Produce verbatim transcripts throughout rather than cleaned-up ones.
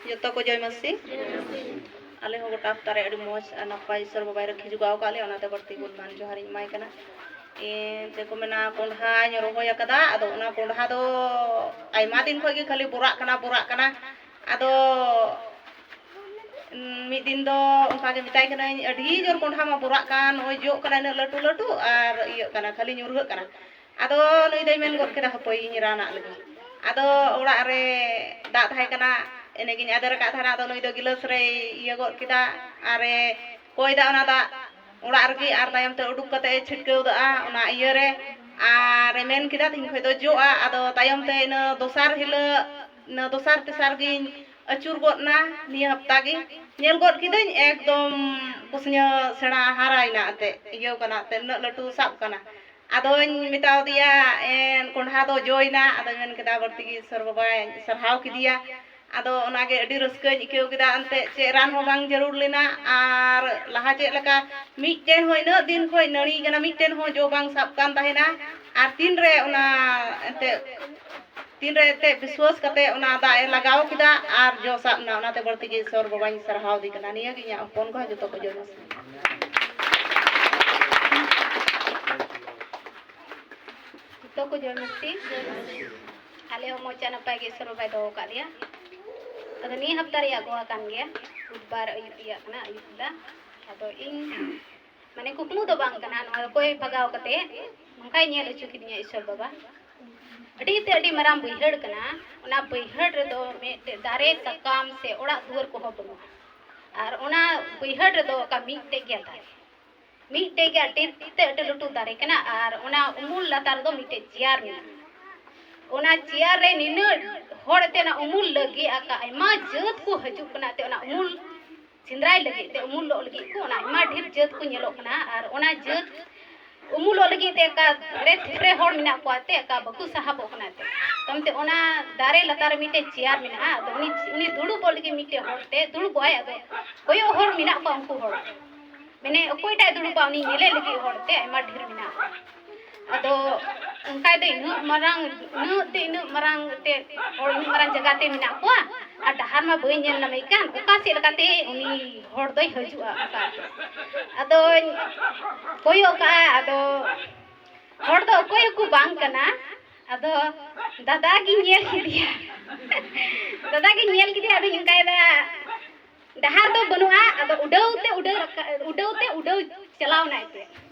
ᱡᱚᱛᱚ ᱠᱚ ᱡᱚᱭ ᱢᱟᱹᱥᱤ᱾ ᱟᱞᱮ ᱦᱚᱸ ᱜᱚᱴᱟ ᱦᱟᱯᱛᱟ ᱨᱮ ᱟᱹᱰᱤ ᱢᱚᱡᱽ ᱟᱨ ᱱᱟᱯᱟᱭ ᱤᱥᱚᱨ ᱵᱟᱵᱟᱭ ᱨᱟᱹᱠᱷᱤ ᱡᱚᱜᱟᱣ ᱟᱠᱟᱫ ᱞᱮᱭᱟ, ᱚᱱᱟᱛᱮ ᱵᱟᱹᱲᱛᱤ ᱜᱩᱱᱢᱟᱱ ᱡᱚᱦᱟᱨᱤᱧ ᱮᱢᱟᱭ ᱠᱟᱱᱟ᱾ ᱮ, ᱪᱮᱫ ᱠᱚ ᱢᱮᱱᱟ, ᱠᱚᱸᱰᱷᱟᱧ ᱨᱚᱦᱚᱭ ᱟᱠᱟᱫᱟ, ᱟᱫᱚ ᱚᱱᱟ ᱠᱚᱸᱰᱷᱟ ᱫᱚ ᱟᱭᱢᱟ ᱫᱤᱱ ᱠᱷᱚᱱ ᱜᱮ ᱠᱷᱟᱹᱞᱤ ᱵᱚᱨᱟᱜ ᱠᱟᱱᱟ, ᱵᱚᱨᱟᱜ ᱠᱟᱱᱟ᱾ ᱟᱫᱚ ᱩᱸ, ᱢᱤᱫ ᱫᱤᱱ ᱫᱚ ᱚᱱᱠᱟ ᱜᱮ ᱢᱮᱛᱟᱭ ᱠᱟᱹᱱᱟᱹᱧ, "ᱟᱹᱰᱤ ᱡᱳᱨ ᱠᱚᱸᱰᱷᱟ ᱢᱟ ᱵᱚᱨᱟᱜ ᱠᱟᱱ, ᱱᱚᱜᱼᱚᱭ ᱡᱚᱜ ᱠᱟᱱᱟ ᱤᱱᱟᱹᱜ ᱞᱟᱹᱴᱩ ᱞᱟᱹᱴᱩ ᱟᱨ ᱤᱭᱟᱹᱜ ᱠᱟᱱᱟ, ᱠᱷᱟᱹᱞᱤ ᱧᱩᱨᱦᱟᱹᱜ ᱠᱟᱱᱟ᱾" ᱟᱫᱚ ᱱᱩᱭ ᱫᱚᱭ ᱢᱮᱱ ᱜᱚᱫ ᱠᱮᱫᱟ, "ᱦᱟᱯᱳᱭ ᱤᱧ ᱨᱟᱱᱟᱜ ᱞᱮᱜᱮ᱾" ᱟᱫᱚ ᱚᱲᱟᱜ ᱨᱮ ᱫᱟᱜ ᱛᱟᱦᱮᱸ ᱠᱟᱱᱟ, ᱮᱱᱮᱜᱤᱧ ᱟᱫᱮᱨ ᱟᱠᱟᱫ ᱛᱟᱦᱮᱱᱟ᱾ ᱟᱫᱚ ᱱᱩᱭ ᱫᱚ ᱜᱤᱞᱟᱹᱥ ᱨᱮᱭ ᱤᱭᱟᱹ ᱜᱚᱫ ᱠᱮᱫᱟ ᱟᱨᱮ ᱠᱚᱭ ᱫᱟ ᱚᱱᱟ ᱫᱟᱜ ᱚᱲᱟᱜ ᱨᱮᱜᱮ, ᱟᱨ ᱛᱟᱭᱚᱢ ᱛᱮ ᱩᱰᱩᱠ ᱠᱟᱛᱮ ᱮ ᱪᱷᱤᱴᱠᱟᱹᱣ ᱫᱟᱜᱼᱟ ᱚᱱᱟ ᱤᱭᱟᱹ ᱨᱮ᱾ ᱟᱨ ᱮ ᱢᱮᱱ ᱠᱮᱫᱟ, "ᱛᱤᱦᱤᱧ ᱠᱷᱚᱡ ᱫᱚ ᱡᱚᱜᱼᱟ᱾" ᱟᱫᱚ ᱛᱟᱭᱚᱢ ᱛᱮ ᱤᱱᱟᱹ ᱫᱚᱥᱟᱨ ᱦᱤᱞᱳᱜ, ᱤᱱᱟᱹ ᱫᱚᱥᱟᱨ ᱛᱮᱥᱟᱨ ᱜᱤᱧ ᱟᱹᱪᱩᱨ ᱜᱚᱫ ᱱᱟ᱾ ᱱᱤᱭᱟᱹ ᱦᱟᱯᱛᱟ ᱜᱮ ᱧᱮᱞ ᱜᱚᱫ ᱠᱤᱫᱟᱹᱧ, ᱮᱠᱫᱚᱢ ᱠᱩᱥᱱᱤᱭᱟᱹ ᱥᱮᱬᱟ ᱦᱟᱨᱟᱭᱮᱱᱟ ᱮᱱᱛᱮᱫ, ᱤᱭᱟᱹᱣ ᱠᱟᱱᱟ ᱮᱱᱛᱮᱫ, ᱩᱱᱟᱹᱜ ᱞᱟᱹᱴᱩ ᱥᱟᱵ ᱠᱟᱱᱟ᱾ ᱟᱫᱚᱧ ᱢᱮᱛᱟᱣ ᱫᱮᱭᱟ, "ᱮᱱ ᱠᱚᱸᱰᱷᱟ ᱫᱚ ᱡᱚᱭᱮᱱᱟ?" ᱟᱫᱚᱭ ᱢᱮᱱ ᱠᱮᱫᱟ, ᱵᱟᱹᱲᱛᱤ ᱜᱮ ᱤᱥᱚᱨ ᱵᱟᱵᱟᱭ ᱥᱟᱨᱦᱟᱣ ᱠᱮᱫᱮᱭᱟ᱾ ᱟᱫᱚ ᱚᱱᱟᱜᱮ ᱟᱹᱰᱤ ᱨᱟᱹᱥᱠᱟᱹᱧ ᱟᱹᱭᱠᱟᱹᱣ ᱠᱮᱫᱟ᱾ ᱮᱱᱛᱮᱫ ᱪᱮᱫ ᱨᱟᱱ ᱦᱚᱸ ᱵᱟᱝ ᱡᱟᱹᱨᱩᱲ ᱞᱮᱱᱟ, ᱟᱨ ᱞᱟᱦᱟ ᱪᱮᱫ ᱞᱮᱠᱟ ᱢᱤᱫᱴᱮᱱ ᱦᱚᱸ ᱤᱱᱟᱹᱜ ᱫᱤᱱ ᱠᱷᱚᱱ ᱱᱟᱹᱲᱤ ᱠᱟᱱᱟ, ᱢᱤᱫᱴᱮᱱ ᱦᱚᱸ ᱡᱚ ᱵᱟᱝ ᱥᱟᱵ ᱠᱟᱱ ᱛᱟᱦᱮᱱᱟ᱾ ᱟᱨ ᱛᱤᱱᱨᱮ ᱚᱱᱟ ᱮᱱᱛᱮᱫ, ᱛᱤᱱᱨᱮ ᱮᱱᱛᱮᱫ ᱵᱤᱥᱣᱟᱹᱥ ᱠᱟᱛᱮ ᱚᱱᱟ ᱫᱟᱜ ᱮ ᱞᱟᱜᱟᱣ ᱠᱮᱫᱟ ᱟᱨ ᱡᱚ ᱥᱟᱵ ᱮᱱᱟ, ᱚᱱᱟᱛᱮ ᱵᱟᱹᱲᱛᱤ ᱜᱮ ᱤᱥᱚᱨ ᱵᱟᱵᱟᱧ ᱥᱟᱨᱦᱟᱣ ᱫᱮ ᱠᱟᱱᱟ᱾ ᱱᱤᱭᱟᱹ ᱜᱮ ᱤᱧᱟᱹᱜ ᱦᱚᱯᱚᱱ ᱠᱚᱦᱚᱸ ᱡᱚᱛᱚ ᱠᱚ ᱡᱚᱢᱟ᱾ ᱡᱚᱛᱚ ᱠᱚ ᱡᱚᱢ ᱢᱤᱫᱴᱤ᱾ ᱟᱞᱮ ᱦᱚᱸ ᱢᱚᱡᱽ ᱟᱨ ᱱᱟᱯᱟᱭ ᱜᱮ ᱤᱥᱚᱨ ᱵᱟᱵᱟᱭ ᱫᱚᱦᱚ ᱟᱠᱟᱫ ᱞᱮᱭᱟ᱾ ᱟᱫᱚ ᱱᱤᱭᱟᱹ ᱦᱟᱯᱛᱟ ᱨᱮᱭᱟᱜ ᱜᱚᱣᱟ ᱠᱟᱱ ᱜᱮᱭᱟ, ᱵᱩᱫᱷᱵᱟᱨ ᱟᱹᱭᱩᱵ ᱨᱮᱭᱟᱜ ᱠᱟᱱᱟ, ᱟᱹᱭᱩᱵ ᱵᱮᱞᱟ᱾ ᱟᱫᱚ ᱤᱧ, ᱢᱟᱱᱮ, ᱠᱩᱠᱢᱩ ᱫᱚ ᱵᱟᱝ ᱠᱟᱱᱟ, ᱱᱚᱣᱟ ᱫᱚ ᱠᱚᱭ ᱵᱷᱟᱜᱟᱣ ᱠᱟᱛᱮ ᱱᱚᱝᱠᱟᱭ ᱧᱮᱞ ᱦᱚᱪᱚ ᱠᱤᱫᱤᱧᱟ ᱤᱥᱚᱨ ᱵᱟᱵᱟ᱾ ᱟᱹᱰᱤ ᱛᱮ ᱟᱹᱰᱤ ᱢᱟᱨᱟᱝ ᱵᱟᱹᱭᱦᱟᱹᱲ ᱠᱟᱱᱟ, ᱚᱱᱟ ᱵᱟᱹᱭᱦᱟᱹᱲ ᱨᱮᱫᱚ ᱢᱤᱫᱴᱮᱡ ᱫᱟᱨᱮ ᱥᱟᱠᱟᱢ ᱥᱮ ᱚᱲᱟᱜ ᱫᱩᱣᱟᱹᱨ ᱠᱚᱦᱚᱸ ᱵᱟᱹᱱᱩᱜᱼᱟ᱾ ᱟᱨ ᱚᱱᱟ ᱵᱟᱹᱭᱦᱟᱹᱲ ᱨᱮᱫᱚ ᱚᱠᱟ ᱢᱤᱫᱴᱮᱡ ᱜᱮ ᱫᱟᱨᱮ, ᱢᱤᱫᱴᱮᱡ ᱜᱮ ᱟᱹᱰᱤ ᱛᱮ ᱟᱹᱰᱤ ᱞᱟᱹᱴᱩ ᱫᱟᱨᱮ ᱠᱟᱱᱟ᱾ ᱟᱨ ᱚᱱᱟ ᱩᱢᱩᱞ ᱞᱟᱛᱟᱨ ᱨᱮᱫᱚ ᱢᱤᱫᱴᱮᱡ ᱪᱮᱭᱟᱨ ᱢᱮᱱᱟᱜᱼᱟ᱾ ᱚᱱᱟ ᱪᱮᱭᱟᱨ ᱨᱮ ᱱᱤᱱᱟᱹᱜ ᱦᱚᱲ ᱮᱱᱛᱮ ᱚᱱᱟ ᱩᱢᱩᱞ ᱞᱟᱹᱜᱤᱫ ᱟᱠᱟ ᱟᱭᱢᱟ ᱡᱟᱹᱛ ᱠᱚ ᱦᱤᱡᱩᱜ ᱠᱟᱱᱟ ᱮᱱᱛᱮ ᱚᱱᱟ ᱩᱢᱩᱞ ᱥᱮᱸᱫᱽᱨᱟᱭ ᱞᱟᱹᱜᱤᱫ ᱛᱮ, ᱩᱢᱩᱞᱚᱜ ᱞᱟᱹᱜᱤᱫ ᱠᱚ, ᱚᱱᱟ ᱟᱭᱢᱟ ᱰᱷᱮᱨ ᱡᱟᱹᱛ ᱠᱚ ᱧᱮᱞᱚᱜ ᱠᱟᱱᱟ᱾ ᱟᱨ ᱚᱱᱟ ᱡᱟᱹᱛ ᱩᱢᱩᱞᱚᱜ ᱞᱟᱹᱜᱤᱫ ᱛᱮ ᱚᱠᱟ ᱨᱮ ᱛᱷᱤᱯᱨᱮ ᱦᱚᱲ ᱢᱮᱱᱟᱜ ᱠᱚᱣᱟ ᱛᱮ, ᱚᱠᱟ ᱵᱟᱠᱚ ᱥᱟᱦᱟᱵᱚᱜ ᱠᱟᱱᱟ ᱛᱮ, ᱛᱟᱭᱚᱢ ᱛᱮ ᱚᱱᱟ ᱫᱟᱨᱮ ᱞᱟᱛᱟᱨ ᱨᱮ ᱢᱤᱫᱴᱮᱡ ᱪᱮᱭᱟᱨ ᱢᱮᱱᱟᱜᱼᱟ᱾ ᱟᱫᱚ ᱩᱱᱤ, ᱩᱱᱤ ᱫᱩᱲᱩᱵᱚᱜ ᱞᱟᱹᱜᱤᱫ ᱢᱤᱫᱴᱮᱡ ᱦᱚᱲ ᱛᱮ ᱫᱩᱲᱩᱵᱚᱜ ᱟᱭ᱾ ᱟᱫᱚ ᱠᱚᱭᱚᱜ ᱦᱚᱲ ᱢᱮᱱᱟᱜ ᱠᱚᱣᱟ ᱩᱱᱠᱩ ᱦᱚᱲ, ᱢᱟᱱᱮ, ᱚᱠᱚᱭᱴᱟᱜ ᱫᱩᱲᱩᱵᱟ ᱩᱱᱤ ᱧᱮᱞᱮ ᱞᱟᱹᱜᱤᱫ ᱦᱚᱲ ᱛᱮ ᱟᱭᱢᱟ ᱰᱷᱮᱨ ᱢᱮᱱᱟᱜ ᱠᱚᱣᱟ᱾ ᱟᱫᱚ ᱚᱱᱠᱟ ᱫᱚ ᱤᱱᱟᱹᱜ ᱢᱟᱨᱟᱝ, ᱩᱱᱟᱹᱜ ᱛᱮ, ᱤᱱᱟᱹᱜ ᱢᱟᱨᱟᱝ ᱛᱮ ᱦᱚᱲ, ᱤᱱᱟᱹᱜ ᱢᱟᱨᱟᱝ ᱡᱟᱭᱜᱟ ᱛᱮ ᱢᱮᱱᱟᱜ ᱠᱚᱣᱟ ᱟᱨ ᱰᱟᱦᱟᱨ ᱢᱟ ᱵᱟᱹᱧ ᱧᱮᱞ ᱧᱟᱢᱮ ᱠᱟᱱ, ᱚᱠᱟ ᱥᱮᱫ ᱞᱮᱠᱟᱛᱮ ᱩᱱᱤ ᱦᱚᱲ ᱫᱚᱭ ᱦᱤᱡᱩᱜᱼᱟ ᱚᱱᱠᱟ᱾ ᱟᱫᱚᱧ ᱠᱚᱭᱚᱜ ᱠᱟᱜᱼᱟ, ᱟᱫᱚ ᱦᱚᱲ ᱫᱚ ᱚᱠᱚᱭ ᱦᱚᱸᱠᱚ ᱵᱟᱝ ᱠᱟᱱᱟ᱾ ᱟᱫᱚ ᱫᱟᱫᱟ ᱜᱤᱧ ᱧᱮᱞ ᱠᱮᱫᱮᱭᱟ᱾ ᱫᱟᱫᱟ ᱜᱤᱧ ᱧᱮᱞ ᱠᱮᱫᱮᱭᱟ, ᱟᱫᱚᱧ ᱚᱱᱠᱟᱭᱮᱫᱟ, ᱰᱟᱦᱟᱨ ᱫᱚ ᱵᱟᱹᱱᱩᱜᱼᱟ᱾ ᱟᱫᱚ ᱩᱰᱟᱹᱣ ᱛᱮ ᱩᱰᱟᱹᱣ ᱨᱟᱠᱟ-, ᱩᱰᱟᱹᱣ ᱛᱮ ᱩᱰᱟᱹᱣ ᱪᱟᱞᱟᱣ ᱮᱱᱟᱭ ᱛᱮ᱾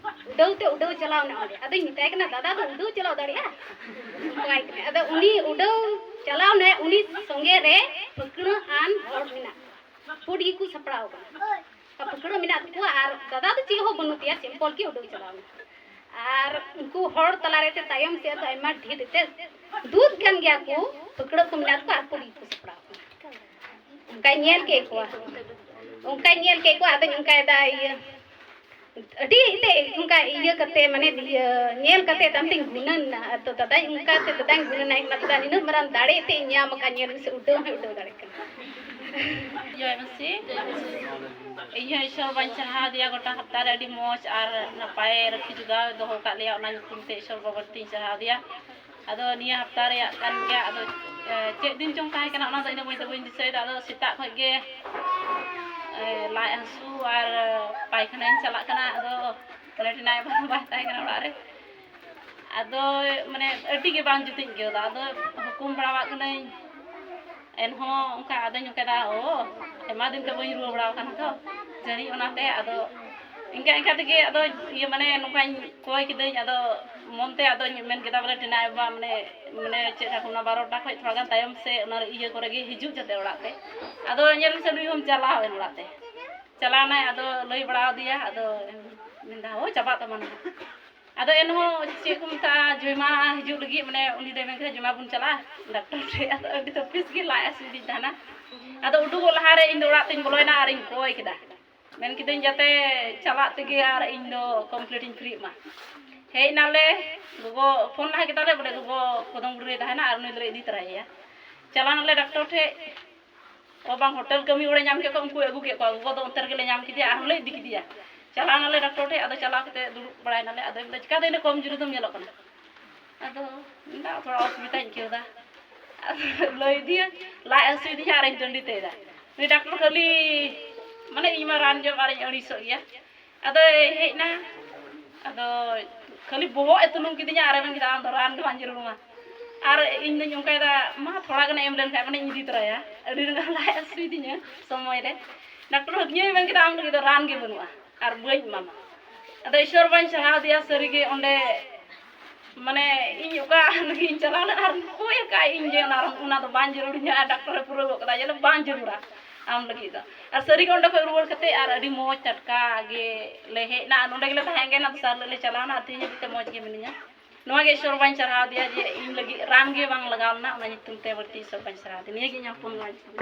ᱩᱰᱟᱹᱣ ᱛᱮ ᱩᱰᱟᱹᱣ ᱪᱟᱞᱟᱣ ᱮᱱᱟ ᱚᱸᱰᱮ᱾ ᱟᱫᱚᱧ ᱢᱮᱛᱟᱭ ᱠᱟᱱᱟ, "ᱫᱟᱫᱟ ᱫᱚ ᱩᱰᱟᱹᱣ ᱪᱟᱞᱟᱣ ᱫᱟᱲᱮᱭᱟᱜᱼᱟ?" ᱚᱱᱠᱟᱭ ᱠᱟᱱᱟ᱾ ᱟᱫᱚ ᱩᱱᱤ ᱩᱰᱟᱹᱣ ᱪᱟᱞᱟᱣ ᱮᱱᱟᱭ, ᱩᱱᱤ ᱥᱚᱸᱜᱮ ᱨᱮ ᱯᱷᱟᱹᱠᱲᱟᱹ ᱟᱱ ᱦᱚᱲ ᱢᱮᱱᱟᱜ ᱠᱚᱣᱟ᱾ ᱯᱩᱸᱰ ᱜᱮᱠᱚ ᱥᱟᱯᱲᱟᱣ ᱠᱟᱱᱟ᱾ ᱯᱷᱟᱹᱠᱲᱟᱹ ᱢᱮᱱᱟᱜ ᱛᱟᱠᱚᱣᱟ ᱟᱨ ᱫᱟᱫᱟ ᱫᱚ ᱪᱮᱫ ᱦᱚᱸ ᱵᱟᱹᱱᱩᱜ ᱛᱟᱭᱟ, ᱥᱤᱢᱯᱚᱞ ᱜᱮ ᱩᱰᱟᱹᱣ ᱪᱟᱞᱟᱣ ᱮᱱᱟ᱾ ᱟᱨ ᱩᱱᱠᱩ ᱦᱚᱲ ᱛᱟᱞᱟᱨᱮ ᱛᱮ ᱛᱟᱭᱚᱢ ᱥᱮᱫ ᱫᱚ ᱟᱭᱢᱟ ᱰᱷᱮᱨ ᱮᱱᱛᱮ ᱫᱩᱫ ᱠᱟᱱ ᱜᱮᱭᱟ ᱠᱚ, ᱯᱷᱟᱹᱠᱲᱟᱹ ᱠᱚ ᱢᱮᱱᱟᱜ ᱛᱟᱠᱚᱣᱟ ᱟᱨ ᱯᱩᱸᱰ ᱜᱮᱠᱚ ᱥᱟᱯᱲᱟᱣ ᱠᱟᱱᱟ᱾ ᱚᱱᱠᱟᱧ ᱧᱮᱞ ᱠᱮᱫ ᱠᱚᱣᱟ, ᱚᱱᱠᱟᱧ ᱧᱮᱞ ᱠᱮᱫ ᱠᱚᱣᱟ᱾ ᱟᱫᱚᱧ ᱚᱱᱠᱟᱭᱮᱫᱟ, ᱤᱭᱟᱹ, ᱟᱹᱰᱤ ᱮᱱᱛᱮ ᱚᱱᱠᱟ ᱤᱭᱟᱹ ᱠᱟᱛᱮ, ᱢᱟᱱᱮ, ᱤᱭᱟᱹ ᱧᱮᱞ ᱠᱟᱛᱮ ᱛᱟᱭᱚᱢ ᱛᱮᱧ ᱜᱩᱱᱟᱹᱱ ᱮᱱᱟ᱾ ᱟᱫᱚ ᱫᱟᱫᱟᱧ, ᱚᱱᱠᱟ ᱛᱮ ᱫᱟᱫᱟᱧ ᱜᱩᱱᱟᱹᱱ ᱟᱭ ᱠᱟᱱᱟ, "ᱫᱟᱫᱟ, ᱱᱤᱱᱟᱹᱜ ᱢᱟᱨᱟᱝ ᱫᱟᱲᱮ ᱛᱮ ᱤᱧ ᱧᱟᱢ ᱟᱠᱟᱫ, ᱧᱮᱞ ᱢᱮᱥᱮ, ᱩᱰᱟᱹᱣ ᱦᱚᱸᱭ ᱩᱰᱟᱹᱣ ᱫᱟᱲᱮᱭᱟᱜ ᱠᱟᱱᱟ᱾" ᱡᱚᱭ ᱢᱟᱹᱥᱤ, ᱤᱧ ᱦᱚᱸ ᱤᱥᱚᱨ ᱵᱟᱹᱧ ᱪᱟᱨᱦᱟᱣ ᱫᱮᱭᱟ, ᱜᱚᱴᱟ ᱦᱟᱯᱛᱟ ᱨᱮ ᱟᱹᱰᱤ ᱢᱚᱡᱽ ᱟᱨ ᱱᱟᱯᱟᱭ ᱨᱟᱹᱠᱷᱤ ᱡᱚᱜᱟᱣ ᱫᱚᱦᱚ ᱠᱟᱜ ᱞᱮᱭᱟ, ᱚᱱᱟ ᱧᱩᱛᱩᱢ ᱛᱮ ᱤᱥᱚᱨ ᱵᱟᱵᱟ ᱛᱤᱧ ᱪᱟᱨᱦᱟᱣ ᱫᱮᱭᱟ᱾ ᱟᱫᱚ ᱱᱤᱭᱟᱹ ᱦᱟᱯᱛᱟ ᱨᱮᱭᱟᱜ ᱠᱟᱱ ᱜᱮᱭᱟ, ᱟᱫᱚ, ᱮ, ᱪᱮᱫ ᱫᱤᱱ ᱪᱚᱝ ᱛᱟᱦᱮᱸ ᱠᱟᱱᱟ, ᱚᱱᱟ ᱫᱚ ᱤᱧ ᱫᱚ ᱢᱚᱡᱽ ᱛᱮ ᱵᱟᱹᱧ ᱫᱤᱥᱟᱹᱭᱮᱫᱟ᱾ ᱟᱫᱚ ᱥᱮᱛᱟᱜ ᱠᱷᱚᱱ ᱜᱮ, ᱮ, ᱞᱟᱡ ᱦᱟᱹᱥᱩ ᱟᱨ ᱯᱟᱭᱠᱷᱟᱱᱟᱧ ᱪᱟᱞᱟᱜ ᱠᱟᱱᱟ᱾ ᱟᱫᱚ ᱞᱮᱴᱤᱱ ᱟᱭ ᱵᱟᱵᱟ ᱵᱟᱭ ᱛᱟᱦᱮᱸ ᱠᱟᱱᱟ ᱚᱲᱟᱜ ᱨᱮ᱾ ᱟᱫᱚ, ᱢᱟᱱᱮ, ᱟᱹᱰᱤ ᱜᱮ ᱵᱟᱝ ᱡᱩᱛᱤᱧ ᱟᱹᱭᱠᱟᱹᱣᱫᱟ᱾ ᱟᱫᱚ ᱦᱩᱠᱩᱢ ᱵᱟᱲᱟᱣᱟᱜ ᱠᱟᱹᱱᱟᱹᱧ, ᱮᱱᱦᱚᱸ ᱚᱱᱠᱟ ᱟᱫᱚᱧ ᱚᱱᱠᱟᱭᱫᱟ, ᱚ, ᱟᱭᱢᱟ ᱫᱤᱱ ᱛᱮ ᱵᱟᱹᱧ ᱨᱩᱣᱟᱹ ᱵᱟᱲᱟᱣ ᱠᱟᱱᱟ ᱛᱚ, ᱡᱟᱹᱱᱤᱡ ᱚᱱᱟᱛᱮ᱾ ᱟᱫᱚ ᱤᱱᱠᱟ ᱤᱱᱠᱟ ᱛᱮᱜᱮ ᱟᱫᱚ, ᱤᱭᱟᱹ, ᱢᱟᱱᱮ, ᱱᱚᱝᱠᱟᱧ ᱠᱚᱭ ᱠᱤᱫᱟᱹᱧ᱾ ᱟᱫᱚ ᱢᱚᱱᱛᱮ ᱟᱫᱚᱧ ᱢᱮᱱ ᱠᱮᱫᱟ, ᱵᱚᱞᱮ, ᱴᱤᱱᱟ ᱟᱭᱳ ᱵᱟᱵᱟ, ᱢᱟᱱᱮ, ᱢᱟᱱᱮ, ᱪᱮᱫ ᱞᱮᱠᱟ, ᱚᱱᱟ ᱵᱟᱨᱚᱴᱟ ᱠᱷᱚᱡ ᱛᱷᱚᱲᱟ ᱜᱟᱱ ᱛᱟᱭᱚᱢ ᱥᱮ ᱚᱱᱟ ᱤᱭᱟᱹ ᱠᱚᱨᱮ ᱜᱮ ᱦᱤᱡᱩᱜ ᱡᱟᱛᱮ ᱚᱲᱟᱜ ᱛᱮ᱾ ᱟᱫᱚ ᱧᱮᱞ ᱢᱮᱥᱮ, ᱱᱩᱭ ᱦᱚᱸᱢ ᱪᱟᱞᱟᱣ ᱮᱱ ᱚᱲᱟᱜ ᱛᱮ᱾ ᱪᱟᱞᱟᱣᱱᱟᱭ, ᱟᱫᱚ ᱞᱟᱹᱭ ᱵᱟᱲᱟ ᱟᱫᱮᱭᱟ, ᱟᱫᱚ ᱢᱮᱱᱫᱟ, ᱦᱳᱭ, ᱪᱟᱵᱟᱜ ᱛᱟᱢᱟ ᱱᱟᱦᱟᱜ᱾ ᱟᱫᱚ ᱮᱱᱦᱚᱸ ᱪᱮᱫ ᱠᱚ ᱢᱮᱛᱟᱜᱼᱟ, ᱡᱚᱭᱢᱟ ᱦᱤᱡᱩᱜ ᱞᱟᱹᱜᱤᱫ, ᱢᱟᱱᱮ, ᱩᱱᱤ ᱫᱚᱭ ᱢᱮᱱ ᱠᱮᱫᱟ, "ᱡᱚᱭᱢᱟ ᱵᱚᱱ ᱪᱟᱞᱟᱜᱼᱟ ᱰᱟᱠᱛᱚᱨ ᱴᱷᱮᱡ᱾" ᱟᱫᱚ ᱟᱹᱰᱤ ᱛᱟᱹᱯᱤᱥ ᱜᱮ ᱞᱟᱡ ᱦᱟᱹᱥᱩᱭᱮᱫᱤᱧ ᱛᱟᱦᱮᱱᱟ᱾ ᱟᱫᱚ ᱩᱰᱩᱠᱚᱜ ᱞᱟᱦᱟᱨᱮ ᱤᱧ ᱫᱚ ᱚᱲᱟᱜ ᱛᱮᱧ ᱵᱚᱞᱚᱭᱮᱱᱟ ᱟᱨᱤᱧ ᱠᱚᱭ ᱠᱮᱫᱟ, ᱢᱮᱱ ᱠᱤᱫᱟᱹᱧ, "ᱡᱟᱛᱮ ᱪᱟᱞᱟᱜ ᱛᱮᱜᱮ ᱟᱨ ᱤᱧ ᱫᱚ ᱠᱚᱢᱯᱞᱤᱴ ᱤᱧ ᱯᱷᱨᱤᱜ ᱢᱟ᱾" ᱦᱮᱡ ᱮᱱᱟᱞᱮ, ᱜᱚᱜᱚ ᱯᱷᱳᱱ ᱞᱟᱦᱟ ᱠᱮᱫᱟᱞᱮ, ᱵᱚᱞᱮ, ᱜᱚᱜᱚ ᱠᱚᱫᱚᱢ ᱵᱩᱨᱩ ᱨᱮ ᱛᱟᱦᱮᱱᱟ ᱟᱨ ᱱᱩᱭ ᱫᱚᱞᱮ ᱤᱫᱤ ᱛᱚᱨᱟᱭᱮᱭᱟ᱾ ᱪᱟᱞᱟᱣ ᱱᱟᱞᱮ ᱰᱟᱠᱛᱚᱨ ᱴᱷᱮᱡ, ᱚ ᱵᱟᱝ, ᱦᱳᱴᱮᱞ ᱠᱟᱹᱢᱤ ᱦᱚᱲᱮ ᱧᱟᱢ ᱠᱮᱫ ᱠᱚᱣᱟ, ᱩᱱᱠᱩ ᱟᱹᱜᱩ ᱠᱮᱫ ᱠᱚᱣᱟ᱾ ᱜᱚᱜᱚ ᱫᱚ ᱚᱱᱛᱮ ᱨᱮᱜᱮ ᱞᱮ ᱧᱟᱢ ᱠᱮᱫᱮᱭᱟ, ᱟᱨᱦᱚᱸ ᱞᱮ ᱤᱫᱤ ᱠᱮᱫᱮᱭᱟ᱾ ᱪᱟᱞᱟᱣ ᱱᱟᱞᱮ ᱰᱟᱠᱛᱚᱨ ᱴᱷᱮᱡ, ᱟᱫᱚ ᱪᱟᱞᱟᱣ ᱠᱟᱛᱮ ᱫᱩᱲᱩᱵ ᱵᱟᱲᱟᱭ ᱱᱟᱞᱮ᱾ ᱟᱫᱚᱭ ᱢᱮᱱᱫᱟ, "ᱪᱤᱠᱟᱹᱛᱮ ᱤᱱᱟᱹ ᱠᱚᱢ ᱡᱩᱨᱤ ᱫᱚᱢ ᱧᱮᱞᱚᱜ ᱠᱟᱱᱟ?" ᱟᱫᱚ ᱢᱮᱱᱫᱟ ᱛᱷᱚᱲᱟ ᱚᱥᱩᱵᱤᱫᱷᱟᱧ ᱟᱹᱭᱠᱟᱹᱣᱫᱟ᱾ ᱟᱫᱚ ᱞᱟᱹᱭ ᱫᱤᱭᱟᱹᱧ ᱞᱟᱡ ᱦᱟᱹᱥᱩᱭᱮᱫᱤᱧᱟ ᱟᱨᱤᱧ ᱴᱟᱺᱰᱤ ᱛᱮᱭᱫᱟ᱾ ᱩᱱᱤ ᱰᱟᱠᱴᱚᱨ ᱠᱷᱟᱹᱞᱤ ᱢᱟᱱᱮ ᱤᱧ ᱢᱟ ᱨᱟᱱ ᱡᱚᱢ ᱟᱨᱤᱧ ᱟᱹᱲᱤᱥᱚᱜ ᱜᱮᱭᱟ᱾ ᱟᱫᱚᱭ ᱦᱮᱡ ᱮᱱᱟ᱾ ᱟᱫᱚ ᱠᱷᱟᱹᱞᱤ ᱵᱚᱦᱚᱜ ᱮ ᱛᱩᱱᱩᱢ ᱠᱤᱫᱤᱧᱟ ᱟᱨᱮ ᱢᱮᱱ ᱠᱮᱫᱟ, "ᱟᱢ ᱫᱚ ᱨᱟᱱ ᱜᱮ ᱵᱟᱝ ᱡᱟᱹᱨᱩᱲ ᱟᱢᱟ᱾" ᱟᱨ ᱤᱧ ᱫᱚᱧ ᱚᱱᱠᱟᱭᱮᱫᱟ, "ᱢᱟ ᱛᱷᱚᱲᱟ ᱜᱟᱱᱮ ᱮᱢ ᱞᱮᱱᱠᱷᱟᱱ ᱢᱟᱱᱮᱧ ᱤᱫᱤ ᱛᱚᱨᱟᱭᱟ, ᱟᱹᱰᱤ ᱨᱟᱸᱜᱟᱣ ᱞᱟᱡ ᱦᱟᱹᱥᱩᱭᱮᱫᱤᱧᱟ ᱥᱚᱢᱚᱭ ᱨᱮ᱾" ᱰᱟᱠᱴᱚᱨ ᱦᱟᱹᱜᱱᱤᱭᱟᱹᱭ ᱢᱮᱱ ᱠᱮᱫᱟ, "ᱟᱢ ᱞᱟᱹᱜᱤᱫ ᱫᱚ ᱨᱟᱱ ᱜᱮ ᱵᱟᱹᱱᱩᱜᱼᱟ ᱟᱨ ᱵᱟᱹᱧ ᱮᱢᱟᱢᱟ᱾" ᱟᱫᱚ ᱤᱥᱚᱨ ᱵᱟᱹᱧ ᱥᱟᱨᱦᱟᱣ ᱫᱮᱭᱟ ᱥᱟᱹᱨᱤᱜᱮ ᱚᱸᱰᱮ ᱢᱟᱱᱮ ᱤᱧ ᱚᱠᱟ ᱞᱟᱹᱜᱤᱫ ᱤᱧ ᱪᱟᱞᱟᱣ ᱞᱮᱱᱟ ᱟᱨ ᱠᱚᱭ ᱟᱠᱟᱫ ᱤᱧ ᱡᱮ ᱚᱱᱟ, ᱚᱱᱟ ᱫᱚ ᱵᱟᱝ ᱡᱟᱹᱨᱩᱲᱤᱧᱟ, ᱟᱨ ᱰᱟᱠᱴᱚᱨᱮ ᱯᱩᱨᱟᱹᱣ ᱜᱚᱫ ᱠᱟᱫᱟ ᱡᱮ ᱵᱟᱝ ᱡᱟᱹᱨᱩᱲᱟ ᱟᱢ ᱞᱟᱹᱜᱤᱫ ᱫᱚ᱾ ᱟᱨ ᱥᱟᱹᱨᱤᱜᱮ ᱚᱸᱰᱮ ᱠᱷᱚᱱ ᱨᱩᱣᱟᱹᱲ ᱠᱟᱛᱮ ᱟᱨ ᱟᱹᱰᱤ ᱢᱚᱡᱽ ᱴᱟᱴᱠᱟ ᱜᱮ ᱞᱮ ᱦᱮᱡ ᱮᱱᱟ᱾ ᱟᱨ ᱱᱚᱸᱰᱮ ᱜᱮᱞᱮ ᱛᱟᱦᱮᱸ ᱠᱟᱱᱟ, ᱫᱚᱥᱟᱨ ᱦᱤᱞᱳᱜ ᱞᱮ ᱪᱟᱞᱟᱣ ᱮᱱᱟ᱾ ᱟᱨ ᱛᱮᱦᱮᱧ ᱦᱟᱹᱵᱤᱡ ᱛᱮ ᱢᱚᱡᱽ ᱜᱮ ᱢᱤᱱᱟᱹᱧᱟ᱾ ᱱᱚᱣᱟ ᱜᱮ ᱤᱥᱚᱨ ᱵᱟᱹᱧ ᱥᱟᱨᱦᱟᱣ ᱫᱮᱭᱟ ᱡᱮ ᱤᱧ ᱞᱟᱹᱜᱤᱫ ᱨᱟᱱ ᱜᱮ ᱵᱟᱝ ᱞᱟᱜᱟᱣ ᱞᱮᱱᱟ, ᱚᱱᱟ ᱧᱩᱛᱩᱢ ᱛᱮ ᱵᱟᱹᱲᱛᱤ ᱤᱥᱚᱨ ᱵᱟᱹᱧ ᱥᱟᱨᱦᱟᱣ ᱫᱮᱭᱟ᱾ ᱱᱤᱭᱟᱹ ᱜᱮ ᱤᱧᱟᱹᱜ ᱦᱚᱯᱚᱱ ᱱᱚᱣᱟ ᱧᱩᱛᱩᱢ᱾